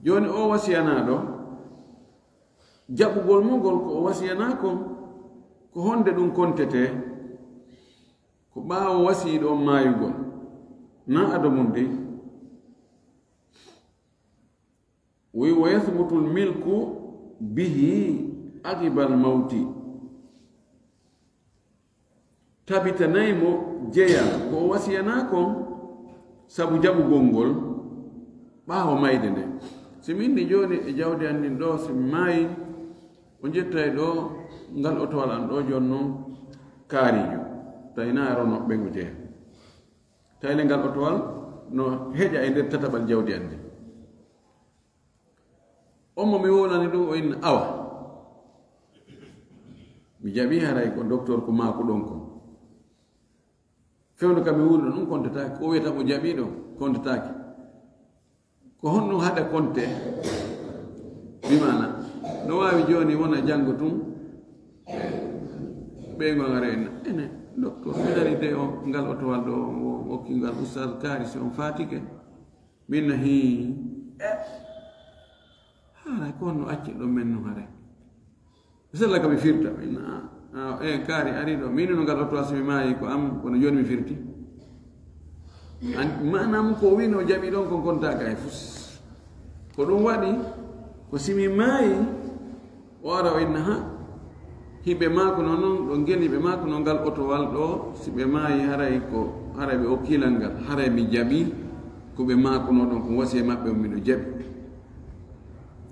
Jooni o wasiyanaaɗo, jaɓugol mo ngol ko o wasiyanaa kon, ko honde ɗum kontetee? Ko ɓaawo wasiyiiɗo on maayugol, naa ado mum dey? Wi, ويثبت الملك به عقب الموت. Tabitanay mo jeyal ko o wasiyanaa kon sabu jaɓugol ngol ɓaawo mayde nde. Si mi inni jooni e jawdi an ndin ɗoo, si mi maayi, o jettay ɗoo ngal otowal an ɗoo jooni non kaariijo. Tawi naa e ronooɓe ɓen o jeyaa. Tawi le ngal otowal no heƴa e nder tataɓal jawdi an ndin. On mo mi wowlani ɗum o inna awa. Mi jaɓi haray ko docteur ko maaku ɗon kon. Fewndo kam mi wuuri ɗon ɗum kontataake. Ko o wiyata mo jaɓi ɗon kontataake. Ko honɗum haɗa konte? Bi maana, no waawi jooni wona janngo tun? Ɓeyngu an ara inna, ene, docteur, mi nani de o, ngal otowal ɗo, o okki ngal Oustaz Kaari si on faatike. Min na hii. Eh. Haray ko honno acci ɗo men no haray. Sella ka mi firta. Min na, ah, ah, eh, Kaari ari ɗo. Min no ngal otowal si mi maayi ko am, kono jooni mi firti. An, maanaam ko o wino jaɓi ɗon kon kontaaka e fus. Ko ɗum waɗi, ko si mi maayi, o ara o inna ha. Hiɓe maakuno non, ɗo ngel hiɓe maakuno ngal otowal ɗo, si ɓe maayi haray ko, haray ɓe okkilal ngal, haray mi jaɓi ko ɓe maakuno ɗon, ko wasiya maɓɓe on miɗo jaɓi.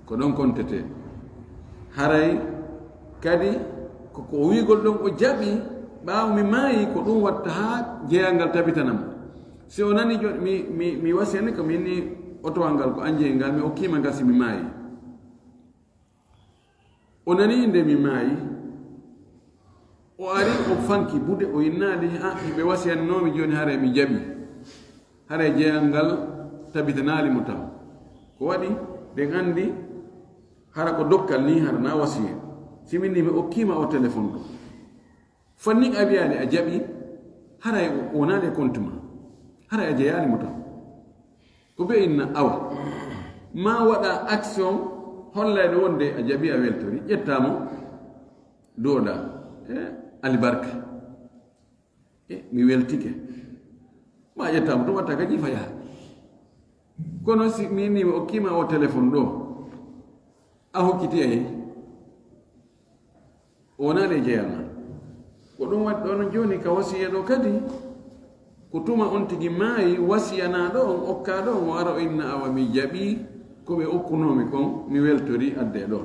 Ko ɗon kontete. Haray kadi ko, ko o wiigol ɗon o jaɓi, ɓaawo mi maayi, ko ɗum watta haa jeyal ngal tabitana mo. Si o nani jo-, mi, mi, mi wasiyani ko mi inni otowal ngal, ko an jeyi ngal, mi okkiima ngal si mi maayi. O nani nde mi maayi, o ari, o fanki bude, o innaali, "Ah, ɓe wasiyanoomi jooni, haray mi jaɓi. Haray jeyal ngal tabitanaali mo taw." Ko waɗi, ɗen anndi, hara ko dokkal ni, hara na wasiya. Si min ni mi okkiima o téléphone ɗo. Fannin a wiyaali a jaɓi, haray o wonaali e compte ma. Haray a jeyaali mo taw. Ko ɓe inna awa. Ma waɗa action hollayɗo wonde a jaɓi, a weltori. Ƴetta mo, duwoɗa. E, alibarka. E, mi weltike. Ma ƴetta mo, to watta ka jifa yaha. Kono si mi ni mi okkima o téléphone ɗo, a hokkiti ay. O wonani e jeyal ma. Ko ɗum waɗi ɗon jooni ka wasiya ɗo kadi, ko tuma on tigi maayi, wasiyanaɗo on, okkaɗo on, o ara o inna awa mi jaɓi ko ɓe okkunomi kon, mi weltori adde ɗo.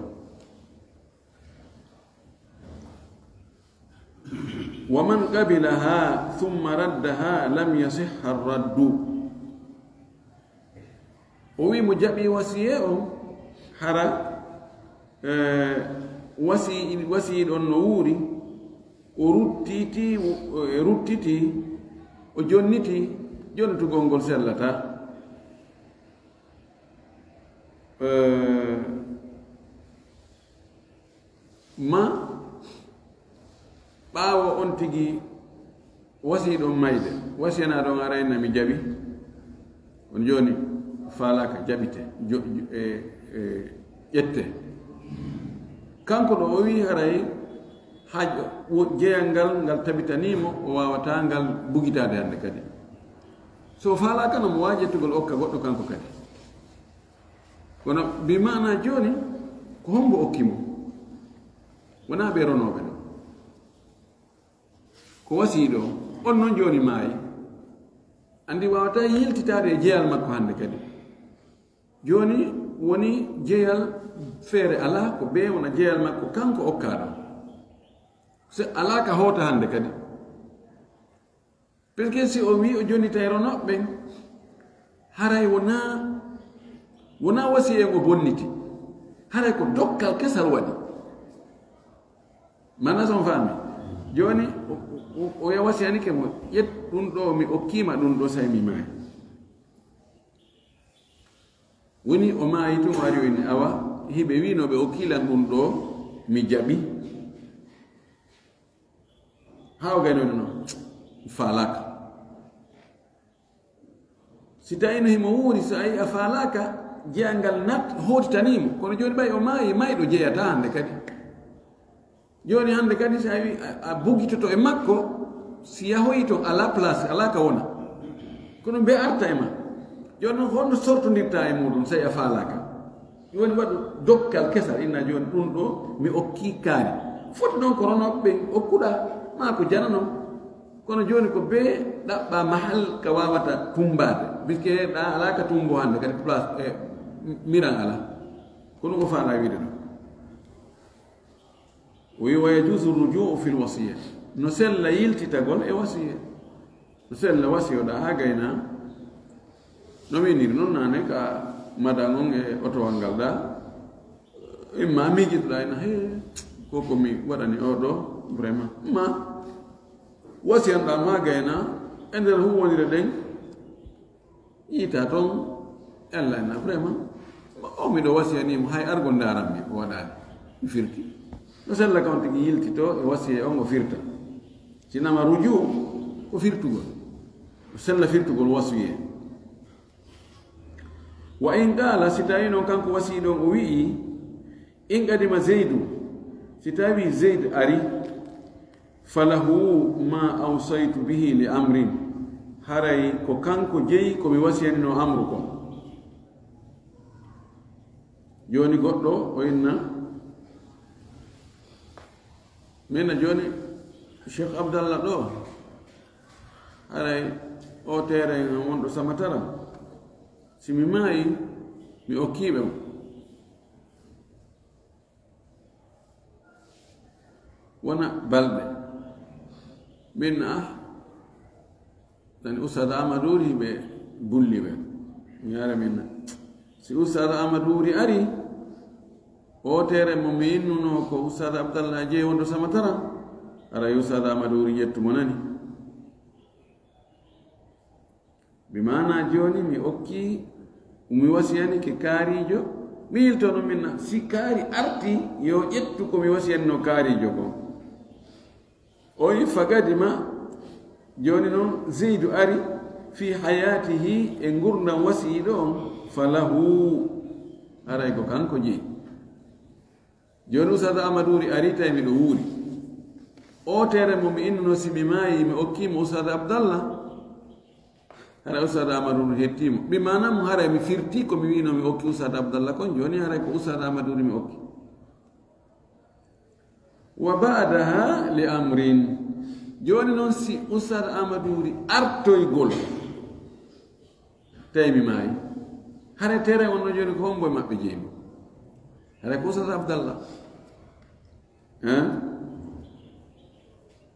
Wa man qabilaha thumma raddaha lam yasihha raddu. O wi mo jaɓi wasiye on, hara, eh, wasi-, wasiyiɗo on no wuuri, o ruttiti, o ruttiti, o jonniti, jonnitugol ngol sellata. Eh, Ma ɓaawo on tigi wasiyiɗo on mayde, wasiyanaɗo on ara inna mi jaɓi. On jooni faalaaka, jaɓite, jo-, jo-, e, e, ƴette. Kanko ɗo o wi haray haaj-, wo-, jeyal ngal, ngal tabitanii mo, o waawataa ngal bugitaade hannde kadi. So faalaaka no mo waawi ƴettugol okka goɗɗo kanko kadi. Kono bi maana jooni, ko hombo okki mo? Wonaa ɓe ronooɓe ɗo. Ko wasiiɗo on, on non jooni maayi. Anndi waawataa yiltitaade e jeyal makko hannde kadi. Jooni woni jeyal feere alaa, ko bee wona jeyal makko kanko okkaaɗo. Se alaa ka hoota hannde kadi. Parce que si o wi o jonnitay ronooɓe ɓen, haray wonaa, wonaa wasiya en o bonniti. Haray ko dokkal kesal waɗi. Mana son faami. Jooni, o, o, o ya wasiyanike mo, ƴet ɗum ɗo, mi okkima ɗum ɗo, say mi maayi. Woni o maayi tun, o ari o inni, awa, hiɓe wiino ɓe okkilan ɗum ɗo, mi jaɓi. Haa o gayno non, faalaaka. Si tawi no himo wuuri, so a yi a faalaaka, jeyangal nat hootitanii mo. Kono jooni ɓay o maayi, mayɗo jeyataa hannde kadi. Jooni hannde kadi, si a wi a, a bugitoto e makko, si yahoyi ton, alaa place, alaa ka wona. Kono mbe arta e ma. Jooni noon, honno sortondirta e muɗum, so a faalaaka? Ɗum woni waɗu dokkal kesal, inna jooni ɗum ɗo mi okki kaari. Foti noon ko ronooɓe ɓen okkuɗaa, maa ko jana noon. Kono jooni ko bee ɗaɓɓa mahal ka waawata tumbaade. Biske ɗa alaa ka tumbo hannde, kadi place, e, miran alaa. Kono ko faala wiide ɗum. O wi, "Wa yajuzu rujuu fil wasiya." No sella yiltitagol e wasiya. No sella wasiyoɗa haa gayna. No winiri noon naane ka madan on e otowal ngal ɗa. Imma miijitoɗa ina, "He, ko ko mi waɗani o ɗo, vraiment." Ma wasiyanɗa ma gayna e nder huwwonire ɗen. Yiita toon, Ella ena vraiment, o miɗo wasiyanii mo, hay argo ndaaran mi, o waɗaani. Mi firti. No sella kam tigi yiltito e wasiyee on, o firta. Sinama rujuu ko firtugol. No sella firtugol wasiyee. Wa in qaala, si tawii noon kanko wasiiɗo on o wi'i, "In qadima Zeydu," si tawii Zeyd ari, "falahu ma awsaytu bihi li amrin," haray ko kanko jeyi ko mi wasiyanino Amru kon. Jooni goɗɗo o inna, min na jooni Cheikh Abdallah ɗo, haray o terrain am wonɗo Samatara, si mi maayi, mi okkiiɓe mo. Wona balɗe. Min, ah, tani Ustaad Amadou Ry ɓe bulli ɓe. Mi ara min. Si Ustaad Amadou Ry ari, o tere mo mi innuno ko Ustaad Abdallah Jeey wonɗo Samatara, ara Ustaad Amadou Ry ƴettu mo nani. Bi maana jooni mi okki, mi wasiyanike kaariijo, mi yiltono min na, si kaari arti, yo ƴettu ko mi wasiyanno kaariijo ko. O wi fagadima, jooni noon Zeydu ari, fi hayatihi, e ngurndan wasiyiɗo on, falahu, haray ko kanko jeyi. Jooni Usad Amaduri ari tawi miɗo wuuri. O tere mo mi innuno si mi maayi mi okki mo Usad Abdallah. Haray Usad Amaduri hetti mo. Bi maana mo haray mi firti ko mi wi'ino mi okki Usad Abdallah kon, jooni haray ko Usad Amaduri mi okki. Wa ba'daha li amrin. Jooni non si Usad Amaduri artoygol. Tawi mi maayi. Haray tere on no jooni ko hombo e maɓɓe jeyi mo? Haray ko Usad Abdallah. Hein?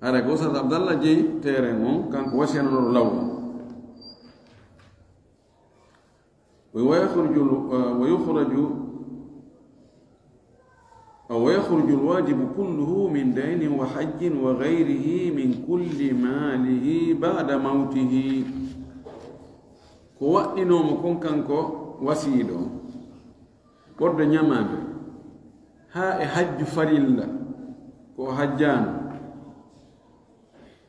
Haray ko Usad Abdallah jeyi tere on, kanko wasiyanooɗo law on. Wa yakhruju, wa yukhraju, wa yakhruju al-wajibu kulluhu min daynin wa hajjin wa ghayrihi min kulli malihi ba'da mawtihi. Ko waɗɗinoo mo kon kanko wasiyiɗo on. Ɓorde ñamaande, haa e hajju farilla, ko o hajjaano,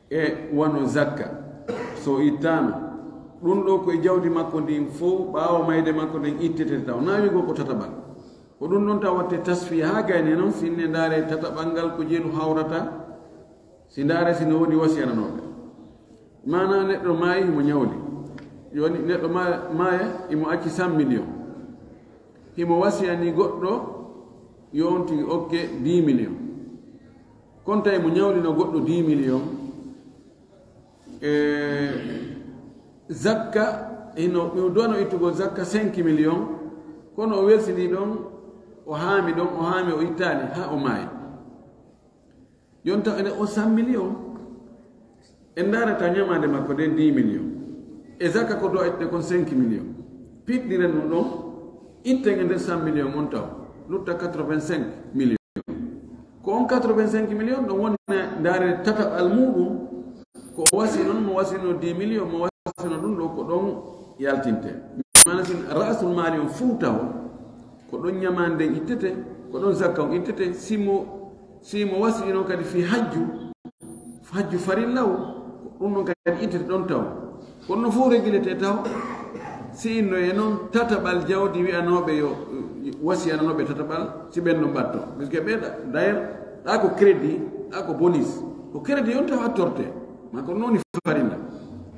e wano zakka, so o ittaano, ɗun ɗoo ko e jawdi makko ndin fow, ɓaawo mayde makko nden ittete taw. Na wi'ugol ko tataɓal. Ko ɗun ɗon taw watte tasfiya haa gayne non, sinne ndaare tataɓal ngal ko jelu hawrata, si ndaare si no woodi wasiyananooɓe. Maana neɗɗo maayi himo ñawli. Jooni neɗɗo ma-, maaya, himo acci cent millions. Himo wasiyani goɗɗo yo on tigi okke dix millions. Kon tawi mo ñawlino goɗɗo dix millions. E zakka, hino, himo duwano ittugol zakka cinq millions. Kono o welsini ɗon, o haami ɗon, o haami o ittaali, haa o maayi. Yon taw ene o cent millions. En ndaarata ñamaande makko nden dix millions. E zakka ko do itte kon cinq millions. Piɗɗiren no ɗon, itten e nder cent millions on taw. Lutta quatre-vingt-cinq millions. Ko on quatre-vingt-cinq millions ɗon woni ndaare tataɓal muɗum. Ko o wasi non, mo wasino dix millions, mo wasino ɗum ɗo ko ɗon yaltinte. Maana sin ra'sul mali on fuu taw, ko ɗon ñamaande nden ittete, ko ɗon zakka on ittete, si mo, si mo wasiino kadi fii hajju, hajju farilla o, ko ɗum ɗon kadi ittete ɗon taw. Kono no fof régulete taw, si inno e noon tataɓal jawdi wi'anooɓe yo, wasiyananooɓe tataɓal, si ɓen ɗon ɓatto. Parce que ɓe ɗa-, d'ailleurs, ɗa ko crédit, ɗa ko bonus. Ko crédit on taw attorte, ma ko noon farilla.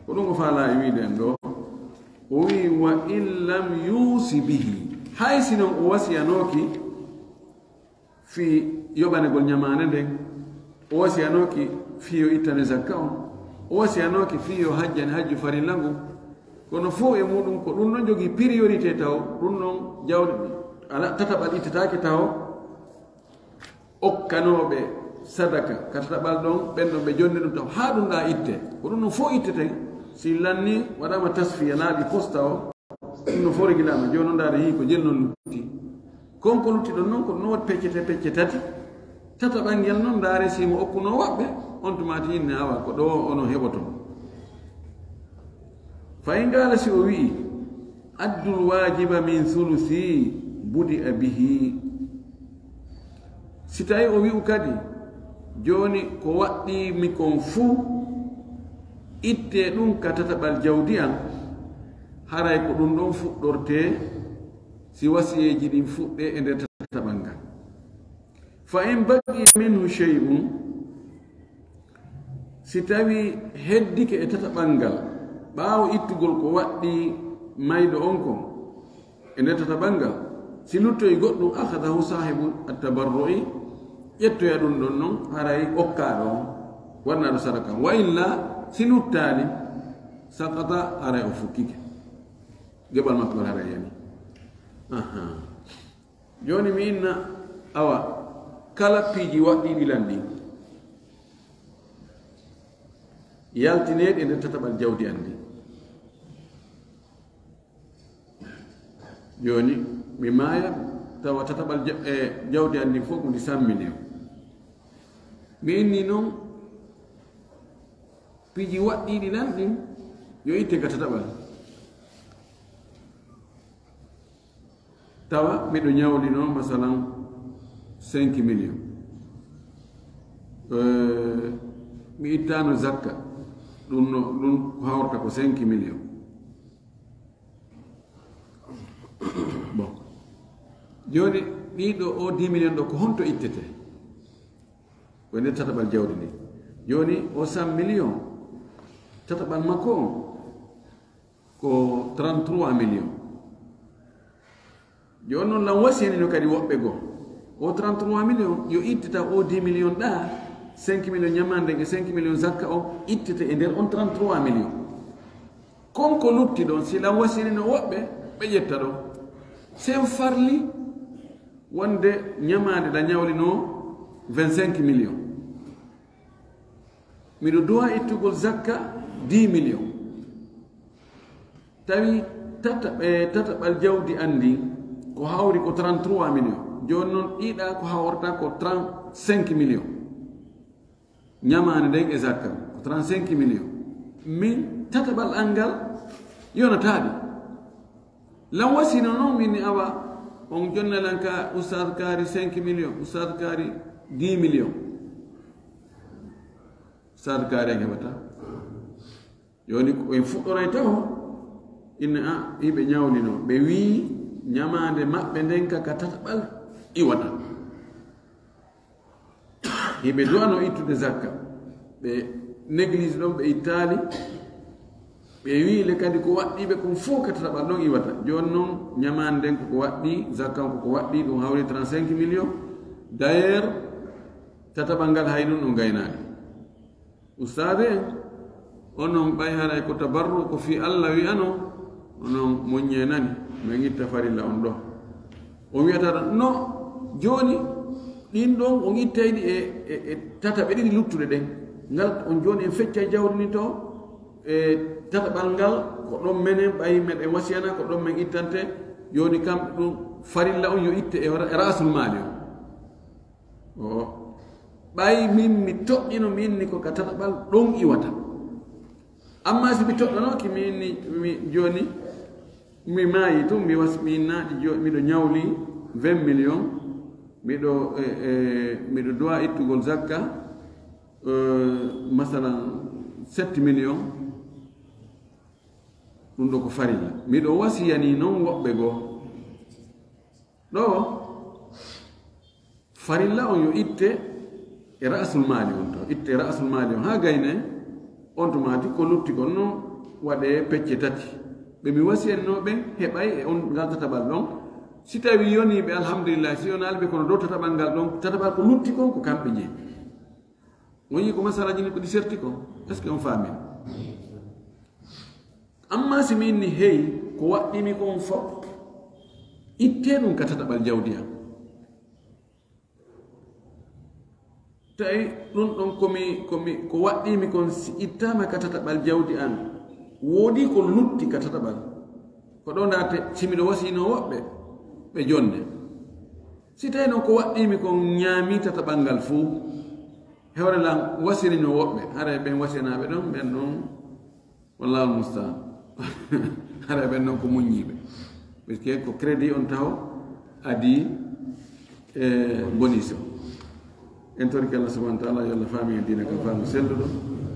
Ko ɗum o faala e wiide en ɗo. O wi'i, "Wa in lam yusi bihi." Hay si non o wasiyanooki fii yoɓanegol ñamaande nden, o wasiyanooki fii yo ittane zakka on, o wasiyanooki fii yo hajjane hajju farilla ngun. Kono fof e muɗum ko ɗum ɗon jogii priorité taw, ɗum ɗon jawdi ala tataɓal ittetaake taw. Okkanooɓe sadaka ka tataɓal ɗon, ɓen ɗon ɓe jonni ɗum taw, haa ɗum ɗa itte. Ko ɗum ɗon fof ittete, si lanni waɗaama tasfiya, laaɓi posta o, ɗum ɗon fof regilaama. Jooni non ndaare yii ko jel non lutti. Kon ko lutti ɗon non, ko ɗum waɗi peccete pecce tati. Tataɓal ngel non ndaare si mo okkunoo woɓɓe, on tuma ti inne awa ko ɗo ono heɓoto. Fa in qaala, si o wi'i, "Addul waajiba min sulusi budi'a bihi." Si tawi o wi'u kadi, "Jooni ko waɗɗii mi kon fuu, ittee ɗum ka tataɓal jawdi an," haray ko ɗum ɗon fuɗɗortee, si wasiyeeji ɗin fuɗɗee e nder tataɓal ngal. Fa in baqiya minhu shay'un, si tawi heddike e tataɓal ngal, ɓaawo ittugol ko waɗɗii mayɗo on kon e nder tataɓal ngal, si luttoyi goɗɗum, akhadahu sahibu at-tabarru'i, ƴettoya ɗum ɗon non, haray okkaaɗo on, waɗnaaɗo sadaka. Wa illa, si luttaali, saqata, haray o fukkike. Geɓal makko ngal haray yani. Aha. Jooni mi inna, awa, kala piiji waɗɗiiɗi lan ɗin, yaltineeɗi e nder tataɓal jawdi an ndin. Jooni, mi maaya, tawa tataɓal ja-, e jawdi an ndin fof ko ndi cent millions. Mi inni non, piiji waɗɗiiɗi lan ɗin, yo itte ka tataɓal. Tawa miɗo ñawlino, masalan, cinq millions. Eh, mi ittaano zakka. Ɗum no, ɗum ko hawrata ko cinq millions. Bon. Jooni, ɗiɗo o dix millions ɗo, ko honto ittete? Ko e nder tataɓal jawdi ndi. Jooni, o cent millions, tataɓal makko on ko trente-trois millions. Jooni noon, lan wasiyani no kadi woɓɓe goo. O trente-trois millions, yo ittita o dix millions ɗa, cinq millions ñamaande e cinq millions zakka o, ittete e nder on trente-trois millions. Kon ko lutti ɗon, si lan wasiyani no woɓɓe, ɓe ƴetta ɗon. Sen farli wonde ñamaande la ñawlinoo vingt-cinq millions. Miɗo duwa ittugol zakka dix millions. Tawi tata-, e, tataɓal jawdi an ndin ko hawri ko trente-trois millions. Jooni noon, ɗiɗa ko hawrata ko trente-cinq millions. Ñamaande nden e zakka ko trente-cinq millions. Min tataɓal an ngal yonataa ɗi. Lan wasino noon min ni awa, on jonna lan ka Oustaz Kaari cinq millions, Oustaz Kaari dix millions. Oustaz Kaari an heɓata. Jooni ko en fuɗɗoray taho, inna a, hiɓe ñawlino, ɓe wii ñamaande maɓɓe nden ka, ka tataɓal iwata. Hiɓe du'ano ittude zakka, ɓe néglige ɗon, ɓe ittaali, ɓe wii le kadi ko waɗɗii ɓe kon fof ka tataɓal ɗon iwata. Jooni noon, ñamaande nden ko ko waɗɗii, zakka on ko ko waɗɗii, ɗum hawri trente-cinq millions. D'ailleurs, tataɓal ngal hay ɗum ɗum gaynaani. Ustaade en, onon ɓay haray ko tabarru, ko fii Alla wi'ano, onon moññee nani, men itta farilla on ɗo. On wi'ata no, jooni, ɗin ɗon on ittay ɗi e, e, e tataɓe ɗiɗi luttuɗe ɗen. Ngal on jooni en feccay jawdi ndin to, e tataɓal ngal, ko ɗon menen ɓay meɗen wasiyana, ko ɗon men ittante, jooni kam ɗum farilla on yo itte e ra-, ra'sul maali on. Oo. Ɓay min mi toɗɗino, mi inni ko ka tataɓal ɗon iwata. Amma si mi toɗɗanoki, mi inni, mi, jooni, mi maayi tun, mi was-, mi innaɗi jo-, miɗo ñawli vingt millions, miɗo, e, e, miɗo duwa ittugol zakka, e, masalan, sept millions, ɗum ɗo ko farilla. Miɗo wasiyani non woɓɓe goo. Ɗo, farilla on yo itte e ra'sul maali on to. Itte e ra'sul maali on haa gayne, on to maati ko lutti kon no waɗee pecce tati. Ɓe mi wasiyannoo ɓen heɓay e on ngal tataɓal ɗon. Si tawii yonii ɓe, alhamdulillahi. Si yonaali ɓe, kono dow tataɓal ngal ɗon, tataɓal ko lutti kon ko kamɓe jeyi. On yii ko masalaji ni ko ɗi serti kon. Est-ce que on faami? Amma si mi inni, hey, ko waɗɗii mi kon fof, ittee ɗum ka tataɓal jawdi an. Tawi ɗum ɗon ko mi, ko mi, ko waɗɗii mi kon si ittaama ka tataɓal jawdi an, woodii ko lutti ka tataɓal. Ko ɗo ndaarte, si miɗo wasiyinoo woɓɓe, ɓe jonne. Si tawii noon ko waɗɗii mi kon ñaamii tataɓal ngal fuu, hewre lan wasiyinoo woɓɓe, haray ɓen wasiyanaaɓe ɗon, ɓen ɗon, wallaahu mustaan. Haray ɓen ɗon ko muññiiɓe. Parce que ko crédit on taho adii e bonus o. En torike Allah subhanahu wa ta'ala, yo Allah faami en diina kan faamu selluɗo.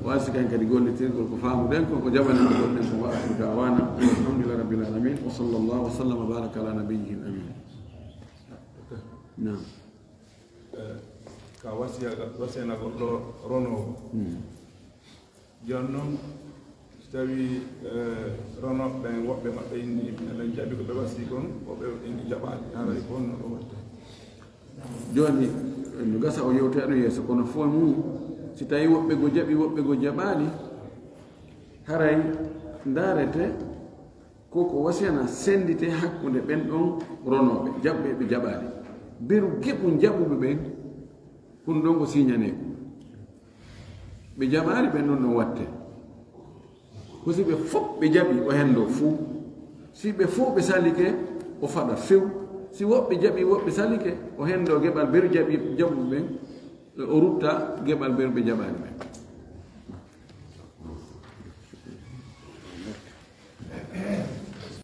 O arsuka en kadi gollitirgol ko faamuɗen kon, o jaɓana en ko gollɗen kon. Wa akhiru da'wana alhamdulillahi rabbil alamin. Wa sallallahu wa sallam wa baraka ala nabiyyihil amin. Naam. Eh, ka wasiya, wasiyanagol ɗo ronoowo. Hmm. Jooni noon, so tawii, eh, ronooɓe ɓen, woɓɓe maɓɓe inni, eɗen jaɓi ko ɓe wasii kon, woɓɓe inni jaɓaali, haray ko honno ɗum waɗata? Jooni, no gasa o yewtoya ɗum yeeso, kono fof mum, si tawii woɓɓe goo jaɓi, woɓɓe goo jaɓaali, haray ndaarete ko ko wasiyana senndite hakkunde ɓen ɗon ronooɓe, jaɓɓe ɓe jaɓaali. Beru geɓu jaɓuɓe ɓen, ɗum ɗon ko siñanee ko. Ɓe jaɓaali ɓen ɗon no watte. Ko si ɓe fof ɓe jaɓi, o henndoo fuu. Si ɓe fof ɓe salike, o faɗa few. Si woɓɓe jaɓi, woɓɓe salike, o henndoo geɓal beru jaɓi, jaɓuɓe ɓen, o rutta geɓal beru ɓe jaɓaali ɓen.